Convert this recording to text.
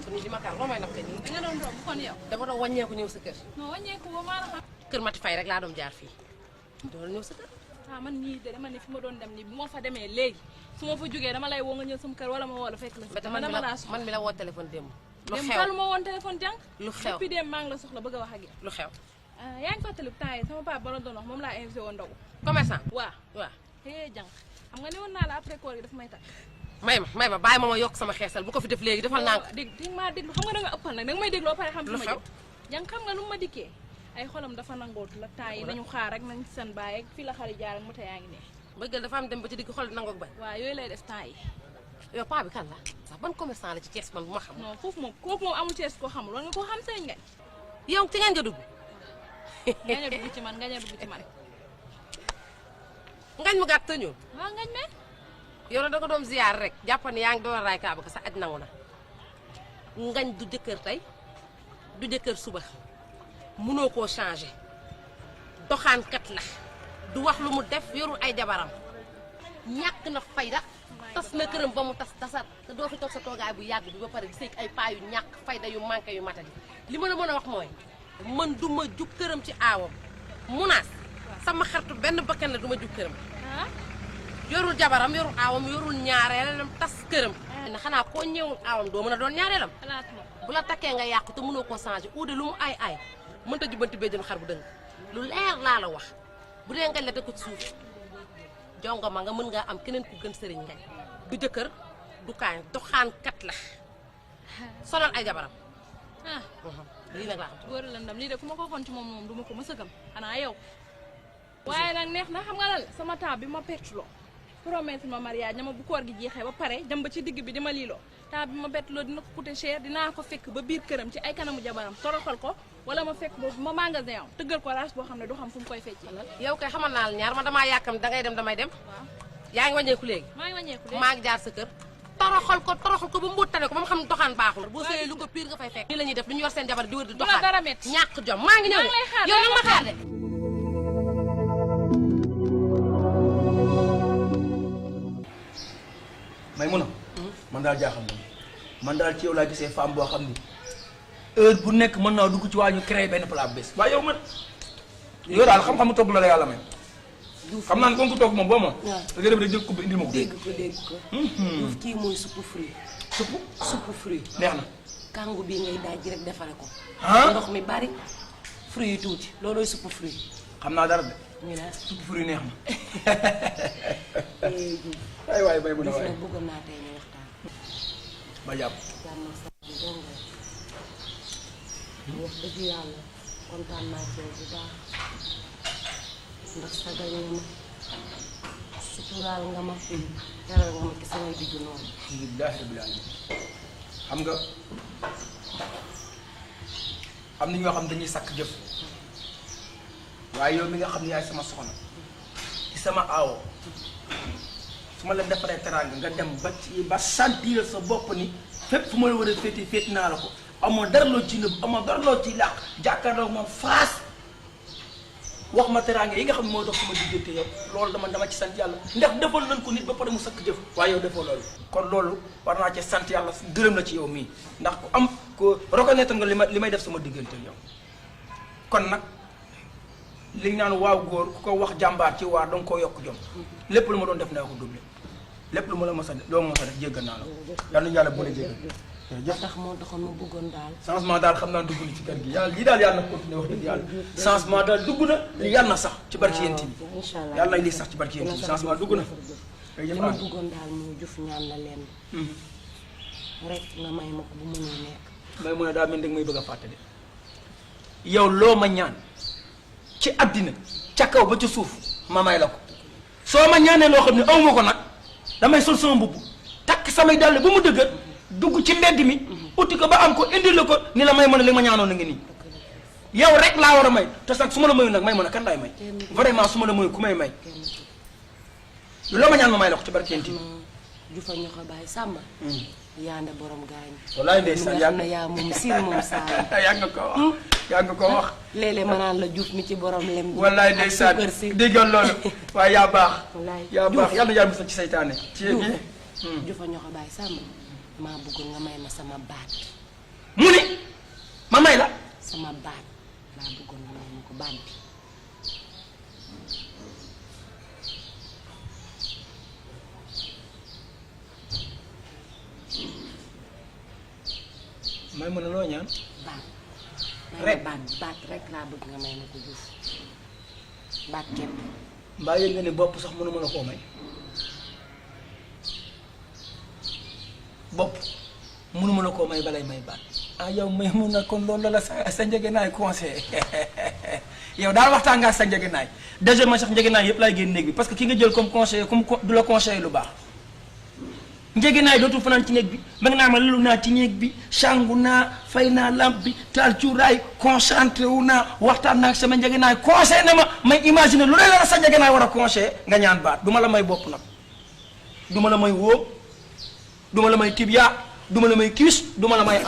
napp nii di ma kar loo may nappe nii. nga doon romb kon yow. dama doon wàññeeku ñëw sa kër. non wàññeeku ba maa la xam. kër Mati Faye rek laa doon jaar fii. doon ñëw sa kër. ah man ñii de dama ne fi ma doon dem nii bu ma fa demee léegi su ma fa jógee dama lay woo nga ñëw sama kër wala ma woo la fekk la. man mi la woo téléphone démb. lu xew dem xalu ma woon téléphone jàng. lu xew depuis dem maa ngi la soxla bëgg a wax ak yow. lu xew. yaa ngi fàttali temps yi sama papa ba la doon wax moom laa invité woon ndogu. commerçant. waaw jàng xam nga ne woon naa la après koor gi daf may takk. may ma bàyyi ma yokk sama xeesal bu ko fi def léegi defal naa ko. dégg maa déglu xam nga da nga ëppal nag danga may déglu ba pare xam fi ma jëm. jàng xam nga lu ma dikkee ay xolam dafa nangootu la temps yi nañu xaar rek nañ seen baay ak fii la xari jaar ak moto yaa ngi ne. bëggal dafa am dem ba ci digg xol nangoog bañ. waaw yooyu lay def temps yi. yow paa bi kan la sax ban commerçant la ci Thiès man bu ma xam. non foofu moom kooku moom amul Thiès koo xamul war nga koo xam sëñ ngañ. yow ci ngeen nga dugg. ngañ a dugg ci man ngañ a dugg ci man. ngañ mu gàtt tëñul. waaw ngañ me. yow da nga doon ziyaar rek jàpp ne yaa ngi doon raay kaaba ko sa aj nangu na. ngañ du jëkkër tey du jëkkër suba mënoo koo changé doxaankat la du wax lu mu def yorul ay jabaram ñàkk na fayda tas na këram ba mu tasar te doo fi toog sa toogaay bu yàgg bi ba pare di sëy ay paa yu ñàkk fayda yu manqué yu matadi li ma la mën a wax mooy man du ma jug këram ci aawam munaas sama xaritu benn bakkan la du ma jug këram yorul jabaram yorul aawam yorul ñaareelam tas këram na xanaa koo ñëwul aawam doo mën a doon ñaareelam bu la takkee nga yàqu te mënoo koo changé uude lu mu ay mënta jubanti béjjën xar bu dëng lu leer laa la wax bu dee ngañ la da ko suuf jongo ma nga mën ngaa am keneen ku gën sëriñ ngañ du jëkkër du kaañ doxaankat la solal ay jabaram lii nag laa xam góor la ndam lii de ku ma ko waxoon ci moom du ma ko mës a gëm xanaa yow waaye nag neex na xam nga lan sama temps bi ma pertuloo promettre ma mariage ñama bu koor gi jeexee ba pare dem ba ci digg bi di ma liiloo temps bi ma pertuloo dina ko coûter cher dinaa ko fekk ba biir këram ci ay kanamu jabaram toroxal ko wala ma fekk boobu ma magasin am tëggal ko race boo xam ne du xam fu mu koy feccee. yow kay xamal naa la ñaar ma damaa yàkkam dangay dem damay dem. waaw yaa ngi wàññeeku léegi. maa ngi wàññeeku léegi maa ngi jaar sa kër. toroxal ko ba mbuutale ko ba mu xam ne doxaan baaxul. boo sëyee lu ko pire nga fay fekk. nii la ñuy def du ñu yor seen jabar di wër di doxaan. dara métti ñàkk jom maa ngi ñëw de. yow nag ma xaar de. Maymuna man daal jaaxal na man daal ci yow laa gisee femme boo xam ni heure bu nekk mën naa dugg ci waa ñu créé benn plat bés waaye yow man yow daal xam-xamu togg la yàlla may xam naa ne kon ko togg moom boo moom da ngay def rek jël ko indil ma ko dégg ko Diouf kii mooy suppu fruit suppu fruit neex na kàngu bii ngay daaj rek defare ko ah ndox mi bari fruit yi tuuti loolooy suppu fruit xam naa dara de ñu ne suppu fruit neex na Diouf waay waay bay bu na Diouf waay nag bëggoon naa tey ñu waxtaan ba jàpp jàmm sax bi dongo wax dëgg yàlla kontaan naa ci yow bu baax ndax sagal nga ma suturaal nga ma teral nga ma ci samay diggu noonu alhamdulilah rabbil alamin xam nga am na ñoo xam dañuy sakk jëf waaye yow mi nga xam ne yaay sama soxna ci sama aawo su ma la defaree teraanga nga dem ba sentir sa bopp ni fépp fu ma la war a féeti féeti naa la ko amoo dara loo ci nëbb amoo dara loo ci làq jàkkaarloo moom face wax ma teraanga yi nga xam ne mooy dox sama diggante yow loolu dama ci sant yàlla ndax defal nañ ko nit ba pare mu sakk jëf waaye yow defoo loolu kon loolu war naa ci sant yàlla gërëm la ci yow mii ndax ku am ko reconnaître nga li may def sama diggante yow kon nag li ñu naan waaw góor ku ko wax jàmbaar ci waar danga koo yokk jom lépp lu ma doon def naa ko doublé lépp lu ma la mos a def loo ma mos a def jéggal naa la yal nañu yàlla boole jéggal jërëjëf tax moo taxoon ma bëggoon daal changement daal xam naa dugg na ci kër gi yàlla lii daal yàlla na continuer wax dëgg yàlla changement daal dugg na li yàlla na sax ci barki yéen bi inshallah yàlla na lii sax ci barki yéen bi changement dugg na li ma bëggoon daal moo Diouf ñaan la leen rek nga may ma ko bu mënee nekk may mën a daa mel ni may bëgg a fàtte de yow loo ma ñaan ci àddina ca kaw ba ca suuf ma may la ko soo ma ñaanee loo xam ne aw ma ko nag damay sol sama mbubb takk samay dàll ba mu dëgër dugg ci mbedd mi uti ko ba am ko indil la ko ni la may mën a li ma ñaanoon na ngi nii yow rek laa war a may te sax su ma la mayu nag may mën a kan laay may vraiment su ma la mayu ku may may loo ma ñaan ma may la ko ci barkeenti Diouf ñu ko bàyyi Samba yaande borom gaañ wallaay ndeysaan yàlla na yaa moom siin moom saa yaa nga ko wax yaa nga ko wax léeg-léeg ma naan la Diouf mi ci borom lem bi wallaay ndeysaan déggoon loolu waaye yaa baax wallaay yaa baax yàlla na yàlla musal ci saytaane ci Diouf ñu ko bàyyi Samba maa bëggoon nga may ma sama baat mu ni ma may la sama baat laa bëggoon nga may ma ko baat bi. may mën a loo ñaan baat. Rek. baat rek laa bëgg nga may ma ko Diouf baat képp. mbaa yëg nga ne bopp sax mënu mën a koo may bopp mënu mën a koo may balay may baat ah yow may mun na kon loolu la sa njëgënaay conseil yow daal waxtaan nga sa njëgënaay déjà ma sax njëgënaay yëpp laay génn néeg bi parce que ki nga jël comme conseiller comme du la conseiller lu baax njëgënaay dootul fanaan ci néeg bi ma nga naa ma lalu naa ci néeg bi sangu naa fay naa lampe bi taal cuuraay concentré wu naa waxtaan naa ak sama njëgënaay conseil na ma may imaginer lu ne la sa njëgënaay war a conseiller nga ñaan baat du ma la may bopp nag du ma la may wóob du ma la may tibia du ma la may kiis du ma la may